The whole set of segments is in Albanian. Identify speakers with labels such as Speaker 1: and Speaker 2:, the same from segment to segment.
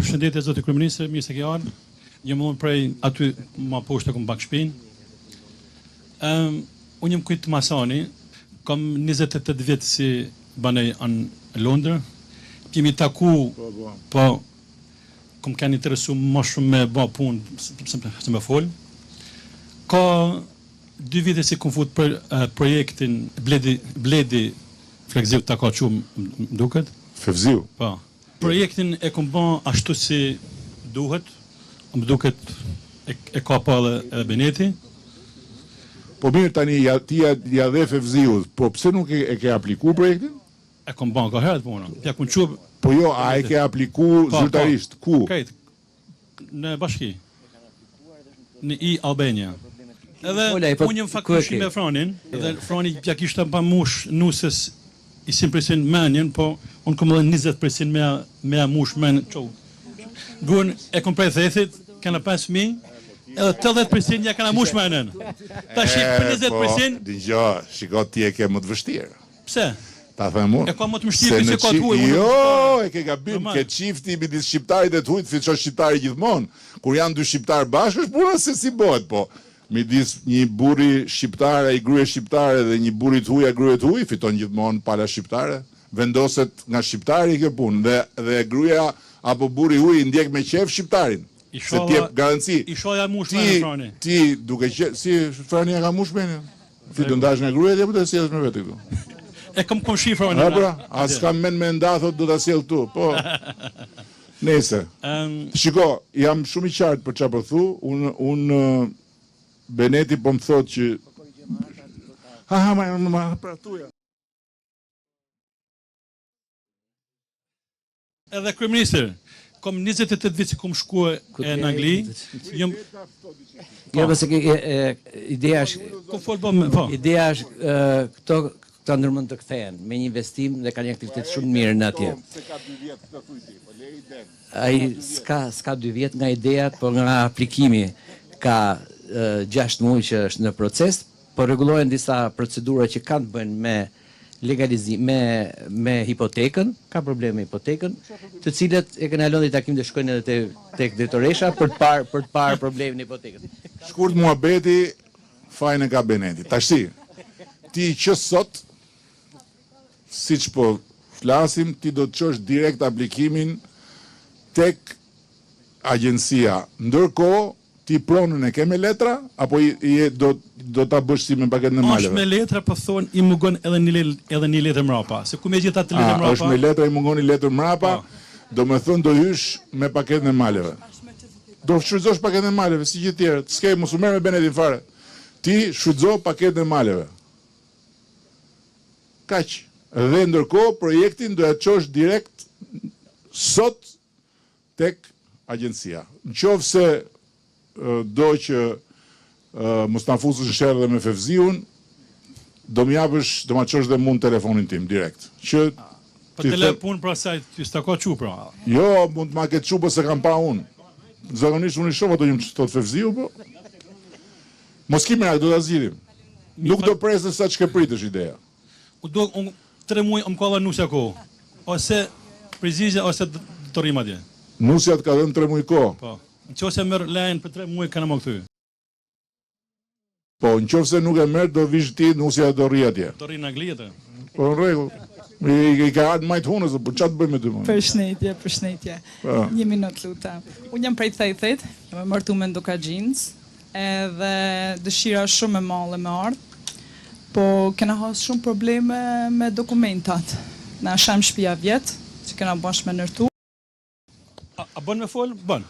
Speaker 1: Përshëndetje zoti kryeministër, mirë se ke ardhur. Jam unë prej aty ma poshtë e kom pak shpinë. Ëm unë jam Kujtim Hasani, kam 28 vjet si banoj në Londër. Kemi taku,
Speaker 2: Po, po.
Speaker 1: po kom kanë interesu më shumë me ba punë se, se me fol. Ka dy vite si kom fut për eh, projektin Bledi Bledi Fevziu ta ka çu më duket.
Speaker 2: Fevziu.
Speaker 1: Po. Projektin e kom ba ashtu si duhet, më duket e, e ka pa edhe, edhe Beneti.
Speaker 2: Po mirë tani ja, ti ja, ja dhe Fevziut, po pse nuk e, e ke apliku projektin?
Speaker 1: E kom ba ka herët puna. Ja kun çu
Speaker 2: Po jo, a e ke apliku
Speaker 1: Po,
Speaker 2: zyrtarisht? Ku?
Speaker 1: Krejt në bashki. Në e-Albania. Edhe
Speaker 3: Ola, i po-
Speaker 1: unë jam fakt
Speaker 3: ku e
Speaker 1: komshi
Speaker 3: ke?
Speaker 1: me Franin, edhe Frani ja kishte pa mush nuses i sim presin menjen, po unë kom edhe 20% me me ja mush men çu. Gruan e kom prej Thethit, kena 5000, edhe 80% ja kena mush menen. Tash i për
Speaker 2: E,
Speaker 1: 20%,
Speaker 2: Po, dëgjo, shiko ti e ke më të vështirë.
Speaker 1: pse?
Speaker 2: Ta them unë.
Speaker 1: E ka më të vështirë
Speaker 2: Se
Speaker 1: se
Speaker 2: në
Speaker 1: ka
Speaker 2: qi-
Speaker 1: të huaj, unë
Speaker 2: Jo,
Speaker 1: nuk-
Speaker 2: e ke gabim,
Speaker 1: Normal.
Speaker 2: ke çifti midis shqiptarit dhe të hujt, fiton shqiptari gjithmonë. Kur janë dy shqiptar bashkë, është puna se si bëhet, po. Midis një burri shqiptar e gruaje shqiptare dhe një burri të huaj e gruaje të huaj, fiton gjithmonë pala shqiptare. Vendoset nga shqiptari kjo punë dhe dhe gruaja apo burri huaj i ndjek me qef shqiptarin.
Speaker 1: I
Speaker 2: Se t'jep garanci.
Speaker 1: I shoja mush
Speaker 2: Ti,
Speaker 1: menen Frani.
Speaker 2: ti duke qenë, si Frani ja ka mush menen? Ti do ndash nga gruaja apo do e sjellësh me vete këtu?
Speaker 1: E kom komshi Franin.
Speaker 2: Ha pra, as kam men me nda, thot do ta sjell këtu. Po. Nëse.
Speaker 1: Ëm
Speaker 2: Shiko, jam shumë i qartë për çfarë po thu. Unë unë Beneti po më thotë që Ha ha ma, ma, ma pra thuja.
Speaker 1: Edhe kryeministër, kom 28 vjet që kom shkua e në Angli, jam
Speaker 3: Jo, po se ke, e, e, ideja është
Speaker 1: kom fol po, me- po.
Speaker 3: ideja është e, këto këta ndërmend të kthehen me një investim dhe kanë një aktivitet shumë të mirë në atje.
Speaker 2: Se ka dy vjet këtë thuj ti, po le iden.
Speaker 3: Ai s'ka s'ka dy vjet nga ideja, por nga aplikimi ka 6 muaj që është në proces, po rregullohen disa procedura që kanë të bëjnë me legalizim me me hipotekën, ka probleme me hipotekën, të cilët e kanë lënë takim të shkojnë edhe te tek drejtoresha për të parë për të parë problemin e hipotekës.
Speaker 2: Shkurt muhabeti, fajin e ka Beneti. Tashti, ti që sot, siç po flasim, ti do të çosh direkt aplikimin tek agjencia. Ndërkohë, ti pronën e ke me letra apo i, i do do ta bësh si me paketën e
Speaker 1: Është
Speaker 2: maleve?
Speaker 1: me letra, po thonë i mungon edhe një le- edhe një letër mbrapa. Se ku me gjithë atë letër
Speaker 2: A,
Speaker 1: mbrapa?
Speaker 2: është me letra i mungon i letër mbrapa,
Speaker 1: Po.
Speaker 2: do me thënë do hysh me paketën e maleve. Do shfrytëzosh paketën e maleve si gjithë tjerët. S'ke mos u merr me Benetin fare. Ti shfrytëzo paketën e maleve. Kaq. Dhe ndërkohë projektin do ja çosh direkt sot tek agjencia. Në qoftë se ë, do që ë, mos na fusësh në sherr dhe me Fevziun, do më japësh, do ma çosh dhe mu në telefonin tim direkt. Që
Speaker 1: Po
Speaker 2: ti
Speaker 1: të lë
Speaker 2: them-
Speaker 1: punë pra sa ty s'ta ka çu pra.
Speaker 2: Jo, mund të ma ketë çu, po se kam pa unë. Zakonisht unë i shoh ato që më thot Fevziu, po. Mos ki merak, do ta zgjidhim. Nuk do presësh sa ç'ke pritësh ideja.
Speaker 1: U do unë tre muaj më ka dhënë nusja kohë. Ose përgjigje ose do të rrim atje.
Speaker 2: Nusja të ka dhënë 3 muaj kohë.
Speaker 1: Po. Në qoftë se merr lajën për tre muaj kanë më kthy.
Speaker 2: Po, në qoftë se nuk e merr, do vish ti, nusja do rri atje.
Speaker 1: Do rri në Angli atë.
Speaker 2: Po në rregull. I, i ka ardhur majt hunës, po ç'a të bëj me ty më?
Speaker 4: Përshëndetje, përshëndetje.
Speaker 2: Po.
Speaker 4: Një minutë lutem. Unë jam prej Thethit, jam e martuar me Dukagjins, edhe dëshira është shumë e madhe me ardh, po kena has shumë probleme me dokumentat. Na shem shtëpia vjet, që kena bashkë me ndërtu.
Speaker 1: A, a bën me fol? Bën.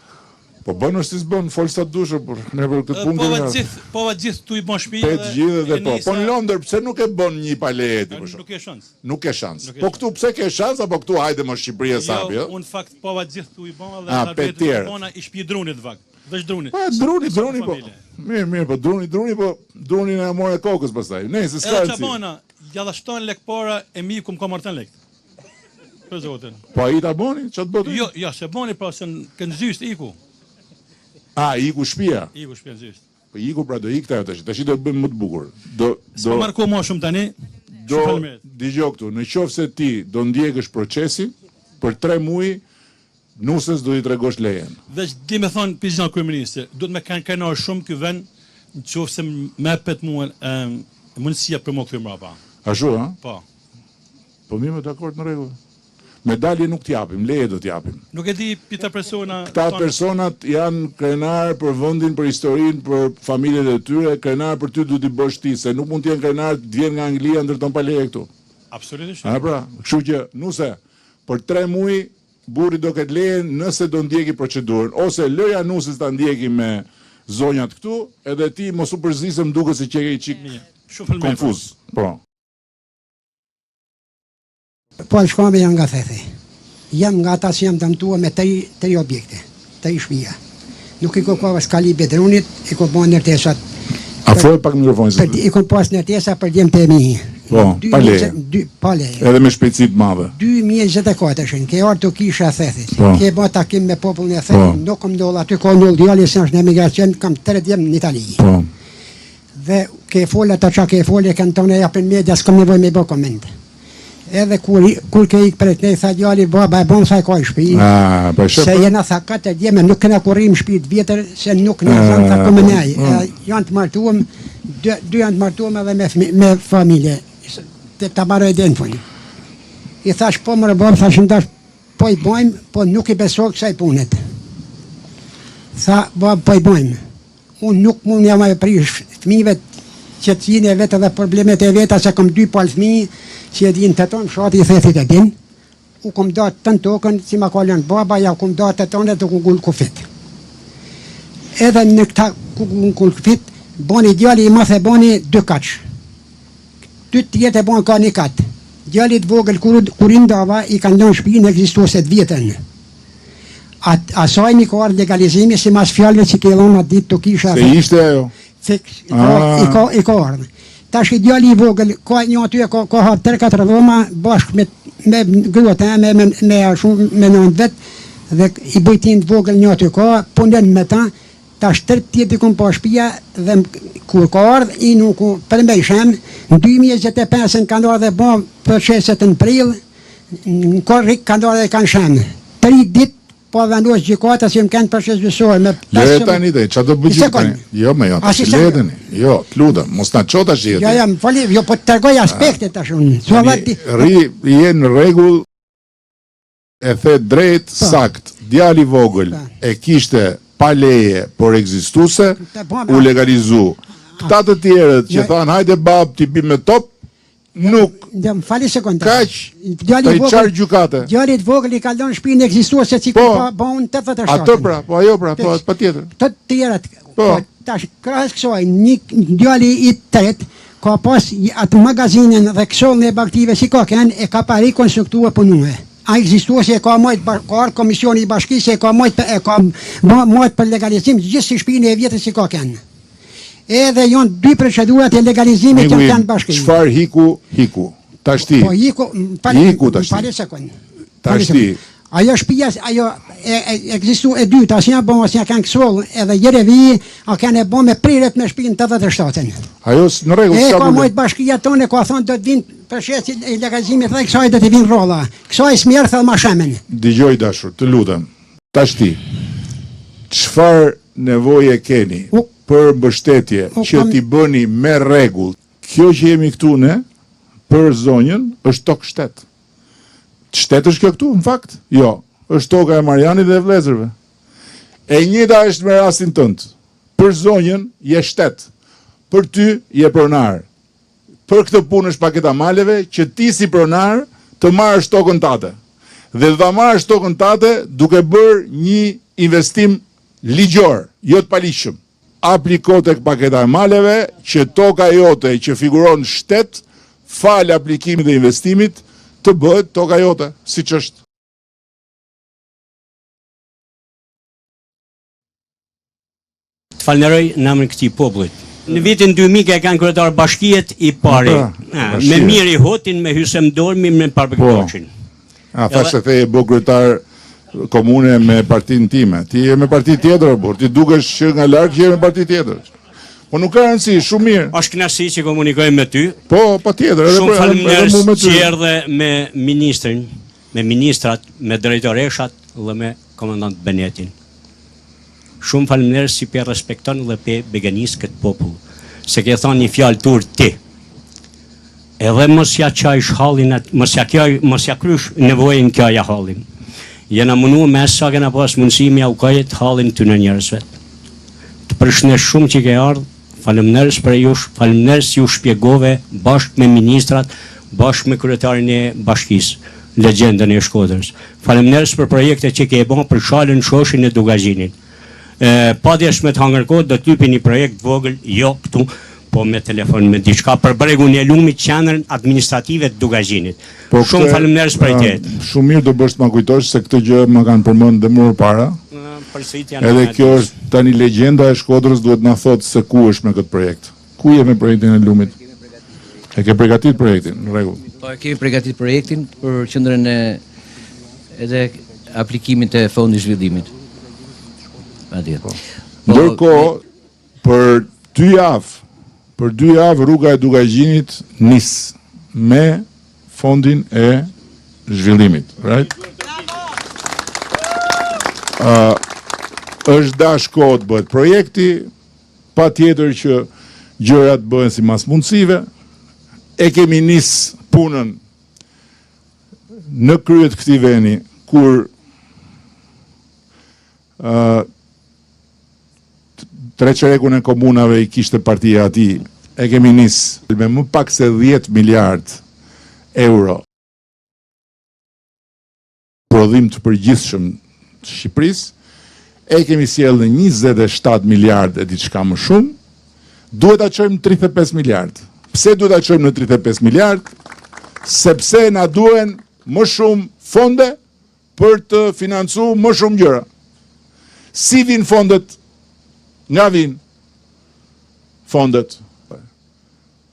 Speaker 2: Po bën është si s'bën, fol sa të dush, por ne për këtë punë
Speaker 1: Po va
Speaker 2: kemi ardhur.
Speaker 1: gjithë, po va gjithë tu i bën shtëpi
Speaker 2: Pe të gjithë dhe
Speaker 1: e
Speaker 2: po.
Speaker 1: nisa-
Speaker 2: Po në Londër pse nuk e bën një pa leje ti për
Speaker 1: Nuk
Speaker 2: shkak?
Speaker 1: ke shans.
Speaker 2: Nuk ke shans.
Speaker 1: Nuk ke
Speaker 2: Po
Speaker 1: shans.
Speaker 2: këtu pse ke shans apo këtu hajde më Shqipëri e sapi,
Speaker 1: Jo,
Speaker 2: ë?
Speaker 1: unë fakt po va gjithë tu i bën dhe
Speaker 2: A,
Speaker 1: ata
Speaker 2: pe
Speaker 1: vetë
Speaker 2: tjerët.
Speaker 1: bona i shtëpi drunit vak. Veç drunit.
Speaker 2: Po druni, druni po.
Speaker 1: Familje.
Speaker 2: Mirë, mirë, po druni, druni po drunin e more kokës pastaj. Nëse s'ka
Speaker 1: Edhe
Speaker 2: rëndësi.
Speaker 1: çabana, ja dha shton lek para e miku më ka marrë lek. Për zotin.
Speaker 2: Po ai ta boni, ç'a të bëti?
Speaker 1: Jo, jo, se boni pra se në kënë iku.
Speaker 2: A, iku shtëpia.
Speaker 1: Iku shtëpia në zyst.
Speaker 2: Po iku pra do ikte ajo tash. Tash do e bëjmë më të bukur. Do
Speaker 1: S'po
Speaker 2: do
Speaker 1: marr kohë më shumë tani.
Speaker 2: do
Speaker 1: Shumë faleminderit.
Speaker 2: dëgjoj këtu, në qoftë se ti do ndjekësh procesin për 3 muaj. Nuses do t'i tregosh lejen.
Speaker 1: Veç di me thonë pi gja kryeministër, duhet me kanë krenar shumë ky vend në qoftë se më jepet mua mundësia për m'u kthy mbrapa.
Speaker 2: Ashtu ë?
Speaker 1: Po.
Speaker 2: Po mirë dakord në rregull. Medalje nuk t'japim, leje do t'japim.
Speaker 1: Nuk e di pi ta persona
Speaker 2: Këta personat janë krenar për vendin, për historinë, për familjet e tyre, krenar për ty duhet t'i bësh ti, se nuk mund të jenë krenar të vjen nga Anglia ndërton pa leje këtu.
Speaker 1: Absolutisht.
Speaker 2: A pra, kështu që nuse, për tre muaj burri do ketë lejen nëse do ndjeki procedurën, ose lëja nuses ta ndjeki me zonjat këtu, edhe ti mos u përzi se më duket se qeke i çik konfuz. Po.
Speaker 5: Po shkome jam nga Thethi. Jam nga ata që jam dëmtua me tri, tri objekte, tri shpia. Nuk i kërkova kalipi i drunit, i kom bo ndërtesat.
Speaker 2: Afroje pak mikrofonin.
Speaker 5: Për, i kom pas ndërtesa për djemtë e mi.
Speaker 2: Po, pa leje.
Speaker 5: Dy, pa leje.
Speaker 2: Edhe me shpejtësi të madhe.
Speaker 5: 2024-shën, ke ardhur te kisha e Thethit.
Speaker 2: Po.
Speaker 5: Ke bë takim me popullin e Thethit,
Speaker 2: Po.
Speaker 5: nuk kom ndodhur aty, ka ndodhur djali se është në emigracion, kam tre djem në Itali.
Speaker 2: Po.
Speaker 5: Dhe ke fol ata çka ke fol e kanë tonë japin media, s'kam nevojë me bë koment. Edhe kur kur ke ik prej ne tha djali baba e bon sa e ka në shtëpi.
Speaker 2: Ah, po e
Speaker 5: Se
Speaker 2: shef.
Speaker 5: jena tha katër djeme nuk kena ku rrim në shtëpi të vjetër se nuk na zën tha ku me nej.
Speaker 2: mm.
Speaker 5: Janë të martuam, dy, dy janë të martuam edhe me fëmi, me familje. Të ta marrë edhe në fund. I thash po more babë, thash ndash po i bojmë, po nuk i besoj kësaj punet. Tha babë po i bojmë. Unë nuk mund jam e prish fëmijëve qetësinë e vet edhe problemet e veta se kam dy palë fëmijë që e din të tonë fshati i Thethit e din. U kom da tën tokën si ma ka lënë baba, ja u kom da të tonë të ku ngul kufit. Edhe në këta ku ngul kufit, boni djali i madh e boni dy katsh. Dy të tjerët e bon ka një kat. Djalit vogël kur, kur i ndava i kanë lënë shtëpinë ekzistuese të vjetën. At, asaj mi ka ardhë legalizimi sipas fjalëve që ke dhënë atë ditë të kisha.
Speaker 2: Se ishte ajo.
Speaker 5: Fiks, i ka,
Speaker 2: Ah.
Speaker 5: i ka, i ka ardhë. Tash i djali i vogël, ka një aty e ka, ka hap 3-4 dhoma, bashkë me, me gruat teme, me, me, shumë, me nënë vet, dhe i bujtin të vogël një aty ka, punon me ta, tash tre të tjerë kom pa shtëpia dhe m- kur ka ardhë, i nuk u për me i shem, në 2025 kanë ardhë dhe bo proceset në prill, në korrik kanë ardhë dhe kanë shem. Tri ditë po vendos gjykata që më kanë proces gjyqësor me
Speaker 2: Lëre
Speaker 5: 15
Speaker 2: tani tani, çfarë do bëj
Speaker 5: Një
Speaker 2: gjykë
Speaker 5: sekond.
Speaker 2: tani? Jo, më jo,
Speaker 5: A, si
Speaker 2: tash
Speaker 5: se-
Speaker 2: lëre tani. Jo, të lutem, mos na ço tash
Speaker 5: Jo,
Speaker 2: ti.
Speaker 5: jo, më fali, jo, po të tregoj aspektet tash unë. Thua
Speaker 2: Tani,
Speaker 5: ti,
Speaker 2: Rri, je në rregull, e the drejt,
Speaker 5: Po.
Speaker 2: sakt. Djali vogël
Speaker 5: Po.
Speaker 2: e kishte pa leje, por ekzistuese,
Speaker 5: Ta po,
Speaker 2: u legalizu. Këta të tjerët që
Speaker 5: Jo.
Speaker 2: thanë hajde bab ti bi me top, nuk
Speaker 5: Jo, më fali sekondë.
Speaker 2: Kaq,
Speaker 5: Djali
Speaker 2: ta i
Speaker 5: vogël-
Speaker 2: çarë gjykate.
Speaker 5: Djali të vogël i ka lënë shtëpinë ekzistuese që
Speaker 2: Po.
Speaker 5: ka bën 87.
Speaker 2: Atë pra, po ajo pra, po
Speaker 5: Fiks.
Speaker 2: patjetër.
Speaker 5: Të tjerat.
Speaker 2: Po.
Speaker 5: tash krahas kësaj, një djali i tretë ka pas i- atë magazinën dhe kësollën e baktive si ka kënë e ka pa rekonstruktuar punue. A ekzistuese e ka majt ka ardhur komisioni i bashkisë e ka majt e ka majt për legalizim gjithë si shtëpinë e vjetër si ka kënë. Edhe janë dy procedurat e legalizimit
Speaker 2: Miku
Speaker 5: që
Speaker 2: im,
Speaker 5: kanë bashkinë.
Speaker 2: Çfarë hiku, hiku. Tash ti.
Speaker 5: Po iku, më fali,
Speaker 2: Iku tash
Speaker 5: më
Speaker 2: ti.
Speaker 5: fali sekond.
Speaker 2: Tash
Speaker 5: Fali
Speaker 2: ti.
Speaker 5: sekond. Ajo shtëpia, ajo e, e, ekzistu e dyta, asnjë bën, asnjë kanë kësoll, edhe Jerevi, a kanë e bën me priret me shtëpinë 87-ën.
Speaker 2: Ajo s- në rregull,
Speaker 5: E
Speaker 2: s'ka
Speaker 5: ka
Speaker 2: problem.
Speaker 5: mojt bashkia tonë, ka thonë do të vinë procesi i legalizimit dhe kësaj do të vinë rrolla. Kësaj s'mjerë thellë ma shemen.
Speaker 2: Dëgjoj dashur, të lutem. Tash ti. Çfarë nevoje keni
Speaker 5: U-
Speaker 2: për mbështetje
Speaker 5: U
Speaker 2: që
Speaker 5: kam-
Speaker 2: t'i bëni me rregull? Kjo që jemi këtu ne për zonjën është tokë shtet. Shtet është kjo këtu, në fakt? Jo, është toka e Marianit dhe e vëllezërve. E njëjta është me rastin tënd. Për zonjën je shtet. Për ty je pronar. Për këtë punë është paketa maleve që ti si pronar të marrësh tokën tate. Dhe do ta marrësh tokën tate duke bërë një investim ligjor, jo të paligjshëm. Apliko tek paketa e maleve që toka jote që figuron shtet, fal aplikimit dhe investimit, të bëhet toka jote, siç është.
Speaker 6: Të falenderoj në emrin këtij popullit. Në vitin 2000 ke kanë kryetar bashkiet i pari.
Speaker 2: Pra,
Speaker 6: Ha, me
Speaker 2: bashkiet.
Speaker 6: Miri Hotin, me Hysem Dormin, me Parbek
Speaker 2: Po.
Speaker 6: Doçin.
Speaker 2: A thash se the je bë kryetar komune me partinë time. Ti je me parti tjetër, por ti dukesh që nga larg që je me parti tjetër. Po nuk ka rëndësi, shumë mirë.
Speaker 6: Është kënaqësi që komunikojmë me ty.
Speaker 2: Po, patjetër, edhe
Speaker 6: Shumë
Speaker 2: për edhe, edhe
Speaker 6: faleminderit
Speaker 2: mu me ty.
Speaker 6: që erdhe me ministrin, me ministrat, me drejtoreshat dhe me
Speaker 2: Po.
Speaker 6: Komandant Benetin. Shumë faleminderit si pe respekton dhe pe begenis këtë popull. Se ke thanë një fjalë t'urtë ti. Edhe mos ja qajsh hallin at, mos ja kjaj, mos ja krysh nevojën kjaja hallin. Jena munu me sa kena pas mundësi me jau kajt hallin këtyne njerëzve. Të përshnes shumë që ke ardhë, faleminderit prej jush, faleminderit si u shpjegove bashkë me ministrat, bashkë me kryetarin e bashkisë, legjendën e Shkodrës. Faleminderit për projektet që ke ba për Shalën, Shoshin e Dukagjinin. E, pa desh me të hangër kohë, do të lypi një projekt të vogël, jo këtu, po me telefon, me diçka për bregun e lumit, qendrën administrative të Dukagjinit.
Speaker 2: Po
Speaker 6: Shumë
Speaker 2: këtë,
Speaker 6: faleminderit prej
Speaker 2: ë,
Speaker 6: teje.
Speaker 2: Shumë mirë do bësh të ma kujtosh se këtë gjë ma kanë përmend dhe më përpara.
Speaker 6: Përsëritja
Speaker 2: Edhe kjo është tani legjenda e Shkodrës duhet na thotë se ku është me këtë projekt. Ku je me projektin e lumit? E ke përgatit projektin, në rregull.
Speaker 3: Po e kemi përgatit projektin për qendrën e edhe aplikimit të fondit zhvillimit. Atje. Po.
Speaker 2: Ndërkohë, për dy javë, për dy javë rruga e Dukagjinit nis me fondin e zhvillimit, right? Uh, është dash kohë të bëhet projekti, patjetër që gjërat bëhen sipas mundësive. E kemi nis punën në krye të këtij veni kur ë treçerekun e komunave i kishte partia atij, e kemi nis me më pak se 10 miliard euro prodhim të përgjithshëm të Shqipërisë, e kemi sjellë në 27 miliard e diçka më shumë, duhet ta çojmë në 35 miliard. Pse duhet ta çojmë në 35 miliard? Sepse na duhen më shumë fonde për të financu më shumë gjëra. Si vinë fondet? Nga vinë fondet?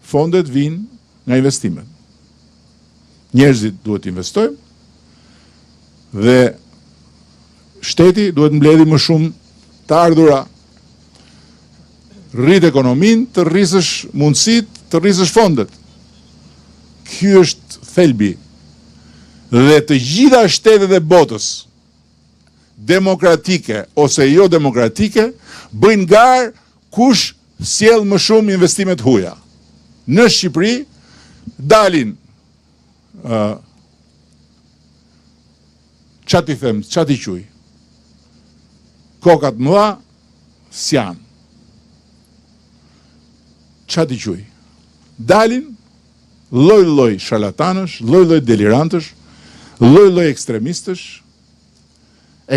Speaker 2: Fondet vinë nga investimet. Njerëzit duhet të investojnë dhe shteti duhet mbledhi më shumë të ardhura. Rrit ekonominë, të rrisësh mundësitë, të rrisësh fondet. Ky është thelbi. Dhe të gjitha shtetet e botës, demokratike ose jo demokratike, bëjnë garë kush sjell më shumë investime të huaja. Në Shqipëri dalin ë uh, ça t'i them, ça t'i quaj? Kokat mëdha s'janë. Ça t'i quaj? Dalin lloj-lloj sharlatanësh, lloj-lloj delirantësh, lloj-lloj ekstremistësh,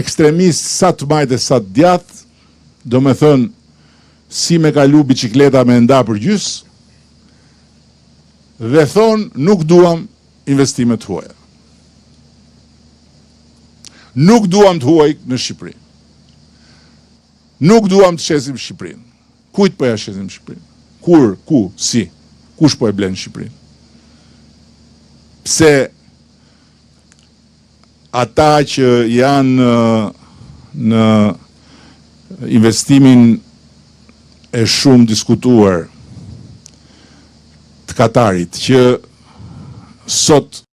Speaker 2: ekstremistë sa të majtë e sa të djathtë, domethënë si me kalu bicikleta me nda për gjys, dhe thonë nuk duam investime të huaja. Nuk duam të huaj në Shqipëri. Nuk duam të shesim Shqipërinë. Kujt po ja shesim Shqipërinë? Kur, ku, si? Kush po e blen Shqipërinë? Pse ata që janë në investimin e shumë diskutuar të Katarit, që sot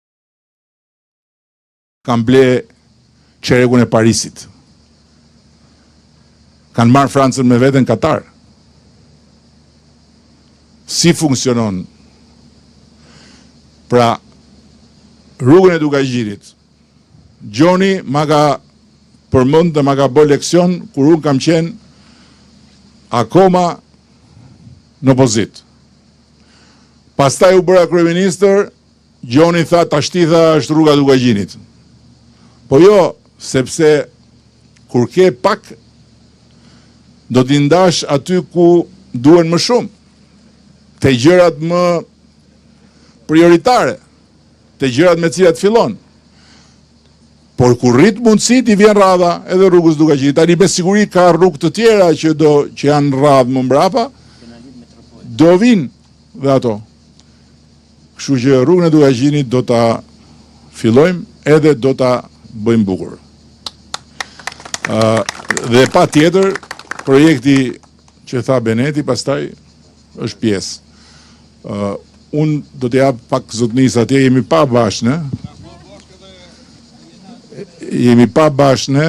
Speaker 2: kanë ble çerekun e Parisit. Kanë marrë Francën me vete në Katar. Si funksionon? Pra, rrugën e Dukagjinit, Gjoni ma ka përmend dhe ma ka bë leksion kur unë kam qenë akoma në opozitë. Pastaj u bëra kryeministër, Gjoni tha tashti tha është rruga e Dukagjinit. Po jo, sepse kur ke pak do t'i ndash aty ku duhen më shumë. Te gjërat më prioritare, te gjërat me cilat fillon. Por kur rrit mundësitë i vjen radha edhe rrugës Dukagjinit. Tani me siguri ka rrugë të tjera që do që janë radhë më mbrapa. Do vinë dhe ato. Kështu që rrugën e Dukagjinit do ta fillojmë edhe do ta bëjmë bukur. Uh, dhe patjetër, projekti që tha Beneti pastaj është pjesë. Uh, unë do t'i jap pak zotnisë atje, jemi pa bashkë ne. Jemi pa bashkë ne.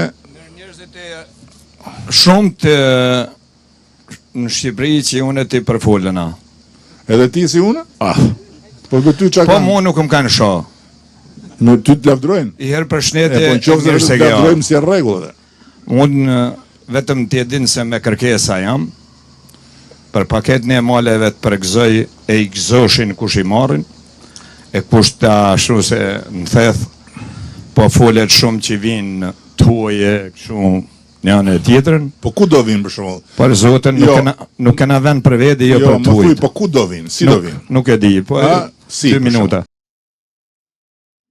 Speaker 7: Shumë të në Shqipëri që unë e ti përfolëna.
Speaker 2: Edhe ti si unë?
Speaker 7: Ah.
Speaker 2: Po për ty çka
Speaker 7: Po mua nuk më kanë sha.
Speaker 2: Në ty të lavdrojnë.
Speaker 7: I herë përshëndetje.
Speaker 2: E po në qoftë se të lavdrojmë si rregull edhe.
Speaker 7: Unë vetëm ti e din se me kërkesa jam. Për paketën e maleve të përgëzoj e i gëzoshin kush i marrin e kush ta ashtu se në Theth po folet shumë që vinë të huaj e kështu një anë e tjetrën.
Speaker 2: Po ku do vinë për shembull?
Speaker 7: Për zotin nuk jo. kena nuk kena vend për vete, jo, jo për të
Speaker 2: huajt. Jo, më thuj, po ku do vinë? Si do vinë?
Speaker 7: Nuk e di, po
Speaker 2: A, si,
Speaker 7: dy minuta.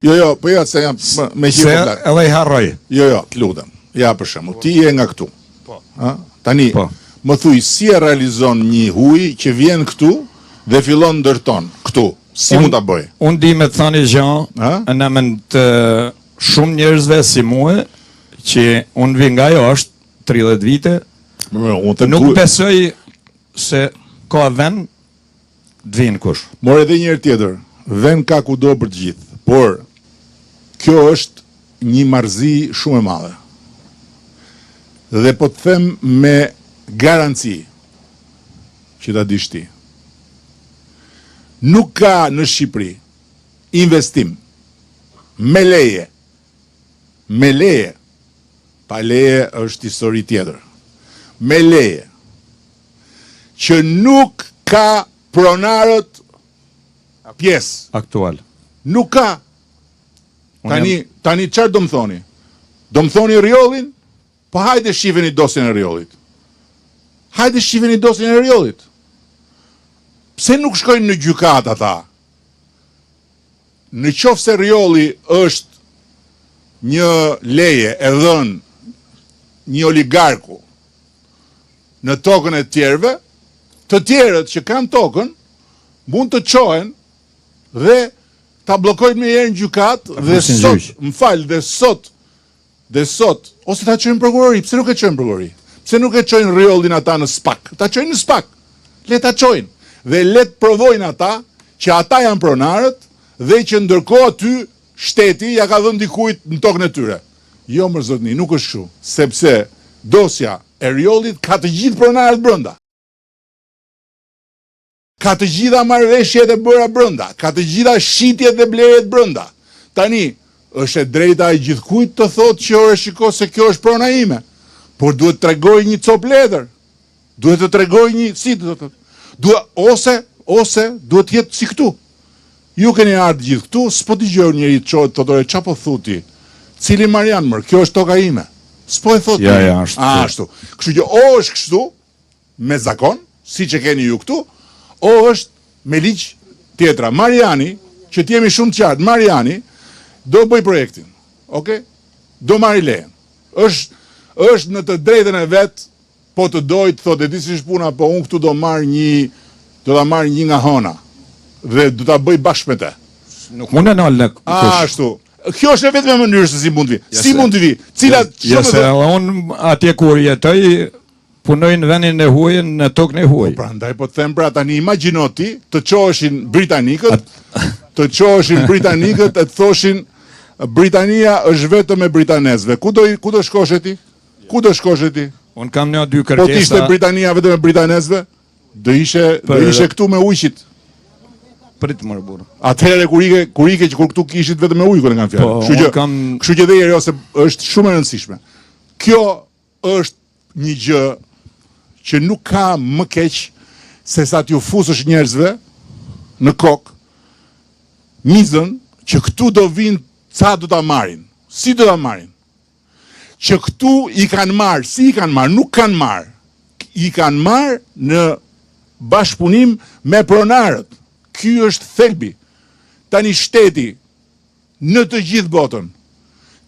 Speaker 2: Jo, jo, po ja se jam me
Speaker 7: gjithë po flas. Edhe i harroj.
Speaker 2: Jo, jo, të lutem. Ja për shembull, ti je nga këtu.
Speaker 7: Po.
Speaker 2: Ë? Tani,
Speaker 7: po.
Speaker 2: më thuj si e realizon një huj që vjen këtu dhe fillon ndërton këtu. Si mund ta bëj?
Speaker 7: Unë di me të thënë një gjë, në emën të shumë njerëzve si mua, që unë vi nga jashtë 30 vite.
Speaker 2: Unë të
Speaker 7: nuk besoj se ka vend të vijnë kush.
Speaker 2: More edhe një herë tjetër, vend ka kudo për të gjithë, por kjo është një marrëzi shumë e madhe. Dhe po të them me garanci që ta dish ti. Nuk ka në Shqipëri investim me leje, me leje, pa leje është histori tjetër. Me leje që nuk ka pronarët pjesë.
Speaker 7: Aktual.
Speaker 2: Nuk ka. Tani, tani çfarë do më thoni? Do më thoni Rrjollin? Po hajde shifeni dosjen e Rrjollit. Hajde shifeni dosjen e Rrjollit. Pse nuk shkojnë në gjykatë ata? Në qoftë se Rrjolli është një leje e dhënë një oligarku në tokën e të tjerëve, të tjerët që kanë tokën mund të çohen dhe ta bllokojnë menjëherë në gjykatë dhe sot, më fal, dhe sot, dhe sot, ose ta çojnë prokurori, pse nuk e çojnë prokurori? Pse nuk e çojnë Rrjollin ata në SPAK? Ta çojnë në SPAK. Le ta çojnë dhe le të provojnë ata që ata janë pronarët dhe që ndërkohë aty shteti ja ka dhënë dikujt në tokën e tyre. Jo mor zotni, nuk është kështu, sepse dosja e Rrjollit ka të gjithë pronarët brenda. Ka të gjitha marrëveshjet e bëra brenda, ka të gjitha shitjet dhe blerjet brenda. Tani, është e drejta e gjithkujt të thotë që ore shiko se kjo është prona ime, por duhet të tregojë një copë letër. Duhet të tregojë një, si do të thotë, duhet ose ose duhet të jetë si këtu. Ju keni ardhur gjithë këtu, s'po dëgjoj njeri të çohet të thotë ore ça po thu ti? Cili Marjan mër, kjo është toka ime. S'po e thotë.
Speaker 7: Ja, ja, ashtu.
Speaker 2: Ashtu. Kështu që o është kështu, me zakon, siç e keni ju këtu, o është me ligj tjetra. Mariani, që të jemi shumë të qartë, Mariani do bëj projektin. Okej? Do marri lejen. Është është në të drejtën e vet, po të dojë të thotë e di si është puna, po unë këtu do marr një do ta marr një nga hëna dhe do ta bëj bashkë me të.
Speaker 7: Nuk mund e nal në
Speaker 2: kush. Ashtu. Kjo është e vetmja mënyrë se si mund të vi. Si mund të vi? Cila
Speaker 7: jo, se unë atje kur jetoj Punoj në vendin e huaj në tokën e huaj.
Speaker 2: Po prandaj po të them pra tani imagjino ti të çoheshin britanikët, të çoheshin britanikët e të thoshin Britania është vetëm e britanezëve. Ku do ku do shkoshe ti? Ku do shkoshe ti?
Speaker 7: Unë kam një dy kërkesa.
Speaker 2: Po të ishte Britania vetëm e britanezëve, do ishe do ishe këtu me ujqit.
Speaker 7: Prit mor burrë.
Speaker 2: Atëherë kur ike kur ike që kur këtu kishit vetëm me ujkun e kam fjalën.
Speaker 7: Po,
Speaker 2: kështu që
Speaker 7: kam...
Speaker 2: kështu që dhe jeri ose është shumë e rëndësishme. Kjo është një gjë që nuk ka më keq se sa t'ju fusësh njerëzve në kokë mizën që këtu do vinë ca do ta marrin. Si do ta marrin? Që këtu i kanë marrë, si i kanë marrë? Nuk kanë marrë. I kanë marrë në bashkëpunim me pronarët. Ky është thelbi. Tani shteti Në të gjithë botën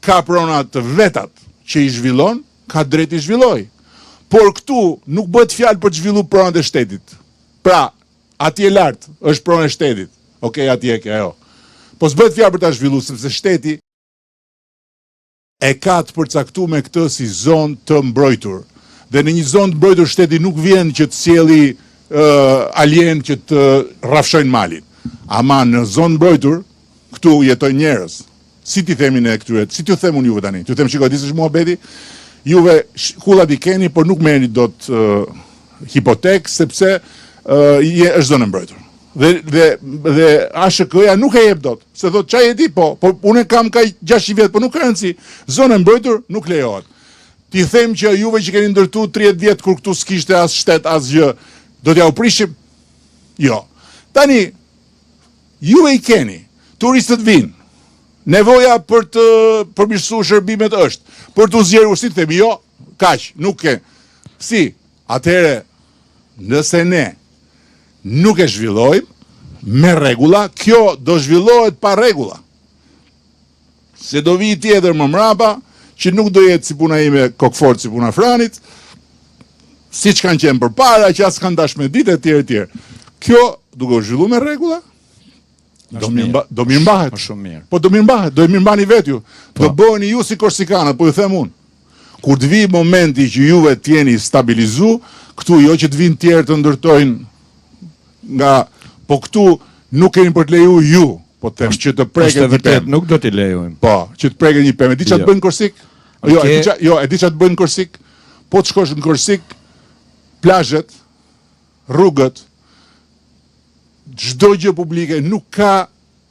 Speaker 2: ka prona të vetat që i zhvillon, ka drejtë t'i zhvillojë. Por këtu nuk bëhet fjalë për të zhvillu pronat e shtetit. Pra, atje lart është pronë e shtetit. Okej, atje ke ajo. Po s'bëhet fjalë për ta zhvillu sepse shteti e ka të përcaktume këtë si zonë të mbrojtur. Dhe në një zonë të mbrojtur shteti nuk vjen që të sjelli alienë që të rrafshojnë malin. Ama në zonë të mbrojtur këtu jetojnë njerëz. Si t'i themi ne këtyre? Si t'ju them unë juve tani? T'ju them shiko, di si është muhabeti? Juve kullat i keni, por nuk merrni dot uh, hipotekë sepse uh, je është zonë e mbrojtur. Dhe dhe dhe ASHK-ja nuk e jep dot, se thotë ça je ti po, po unë kam ka 600 vjet, po nuk ka rëndësi. Zonë e mbrojtur nuk lejohet. T'i them që juve që keni ndërtu 30 vjet kur këtu s'kishte as shtet asgjë, do t'jua prishim? Jo. Tani juve i keni, turistët vijnë. Nevoja për të përmirësuar shërbimet është, për t'u zgjeruar, si të themi, jo, kaq, nuk ke. Si, atëherë, nëse ne nuk e zhvillojmë me rregulla, kjo do zhvillohet pa rregulla. Se do vijë tjetër më mrapa, që nuk do jetë si puna ime kokëfortë si puna Franit, siç kanë qenë përpara, që as kanë dash me ditë e tjerë e tjerë. Kjo duke u zhvillu me rregulla, do mirë do mirëmbahet.
Speaker 7: Është shumë mirë.
Speaker 2: Po do mirëmbahet, do e mirëmbani vetë ju. Po. Do bëheni ju si korsikanët, po ju them unë. Kur të vijë momenti që juve të jeni stabilizu, këtu jo që të vinë tjerë të ndërtojnë nga po këtu nuk keni për të leju ju, po të them që të preket
Speaker 7: një pemë. Nuk do t'i lejojmë.
Speaker 2: Po, që të preket një pemë. E di çfarë të jo. bëjnë në Korsik? Jo, e di çfarë, jo, e di çfarë të bëjnë në Korsik? Po të shkosh në Korsik, plazhet, rrugët, çdo gjë publike nuk ka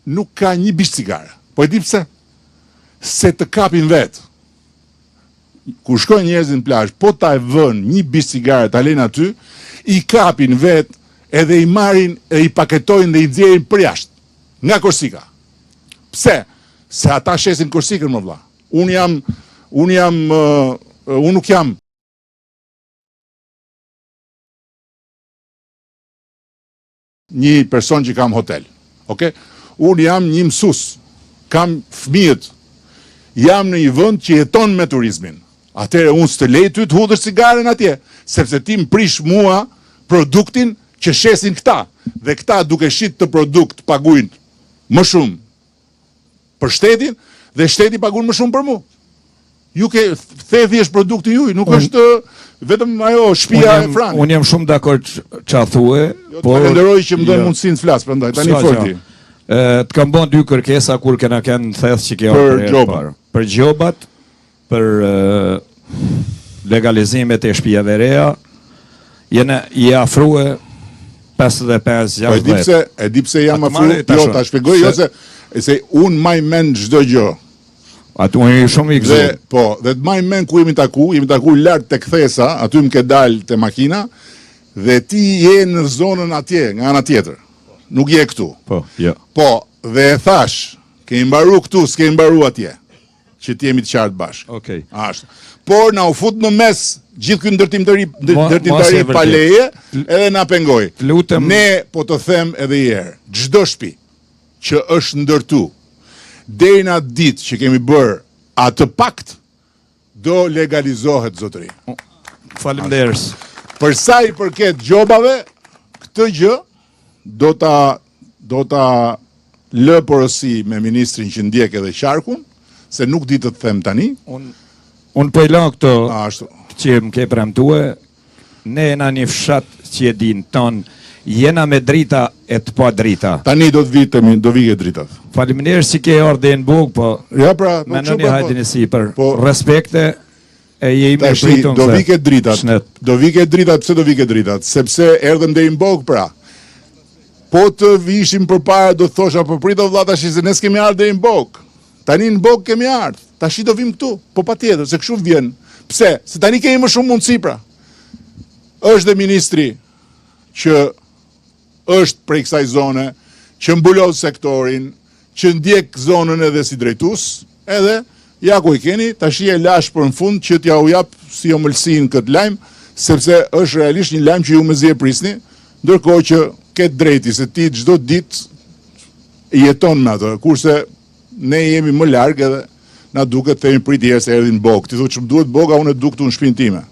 Speaker 2: nuk ka një bisht cigare. Po e di pse? Se të kapin vetë. Kur shkojnë njerëzit në plazh, po ta vënë një bisht cigare ta lënë aty, i kapin vetë edhe i marrin e i paketojnë dhe i nxjerrin përjashtë nga Korsika. Pse? Se ata shesin Korsikën më vlla. Unë jam unë jam uh, unë nuk jam një person që kam hotel. Ok? Unë jam një mësues. Kam fëmijët. Jam në një vend që jeton me turizmin. Atëherë unë s'të lej ty të hudhësh cigaren atje, sepse ti më prish mua produktin që shesin këta. Dhe këta duke shit këtë produkt paguajnë më shumë për shtetin dhe shteti paguan më shumë për mua. Ju ke Thethi është produkti juaj, nuk un, është vetëm ajo shtëpia e Franit.
Speaker 7: Unë jam shumë dakord ça thue,
Speaker 2: jo, por falenderoj që më dhën jo. mundësinë të flas, prandaj tani fol ti.
Speaker 7: Ë, të kam bën dy kërkesa kur kena qenë në Theth që ke
Speaker 2: për gjobat.
Speaker 7: Për gjobat, për legalizimet e shtëpive reja, jena i afrue 55
Speaker 2: 60. Po e di pse, e di pse jam afru, jo ta shpjegoj jo se se un maj mend çdo gjë.
Speaker 7: Aty unë jam shumë i
Speaker 2: gëzuar. Dhe po, dhe të maj mend ku jemi taku, jemi taku lart te kthesa, aty më ke dal te makina dhe ti je në zonën atje, nga ana tjetër. Nuk je këtu.
Speaker 7: Po, jo.
Speaker 2: Po, dhe e thash, kemi mbaru këtu, s'kemi mbaru atje. Që të jemi të qartë bashkë.
Speaker 7: Okej.
Speaker 2: Okay. Ashtu. Por na u fut në mes gjithë ky ndërtim të ri, ndërtimtari pa leje, edhe na pengoi.
Speaker 7: Lutem.
Speaker 2: Ne po të them edhe një herë, çdo shtëpi që është ndërtu deri në atë ditë që kemi bërë atë pakt, do legalizohet zotëri.
Speaker 7: Faleminderit.
Speaker 2: Për sa i përket gjobave, këtë gjë do ta do ta lë porosi me ministrin që ndjek edhe qarkun, se nuk di të të them tani.
Speaker 7: Un un po i lë këto ashtu që më ke premtue, Ne jena një fshat që e din ton jena me drita e të pa drita.
Speaker 2: Tani do të vi te do vi ke dritat.
Speaker 7: Faleminderit që ke ardhur deri në Bogë po
Speaker 2: Ja pra,
Speaker 7: po menoni pra, po. hajdeni sipër. Po respekte e je i
Speaker 2: mirëpritur. Do vi ke dritat. Do vi ke dritat, pse do vi ke dritat? Sepse erdhëm deri në Bogë pra. Po të vishim përpara do të thosha po prit o vlla tash se ne s'kemi ardhur deri në Bogë. Tani në Bogë kemi ardhë, tashi do vim këtu, po patjetër, se kështu vjen. Pse? Se tani kemi më shumë mundësi pra. Është dhe ministri që është prej kësaj zone, që mbulon sektorin, që ndjek zonën edhe si drejtues, edhe ja ku i keni, tashi e lash për në fund që t'ja u jap si omëlsinë këtë lajm, sepse është realisht një lajm që ju mezi e prisni, ndërkohë që ke të drejtë se ti çdo ditë jeton me atë, kurse ne jemi më larg edhe na duket themi prit një herë se erdhi në Bogë. Ti thua ç'më duhet Boga, unë e du këtu në shtëpinë time.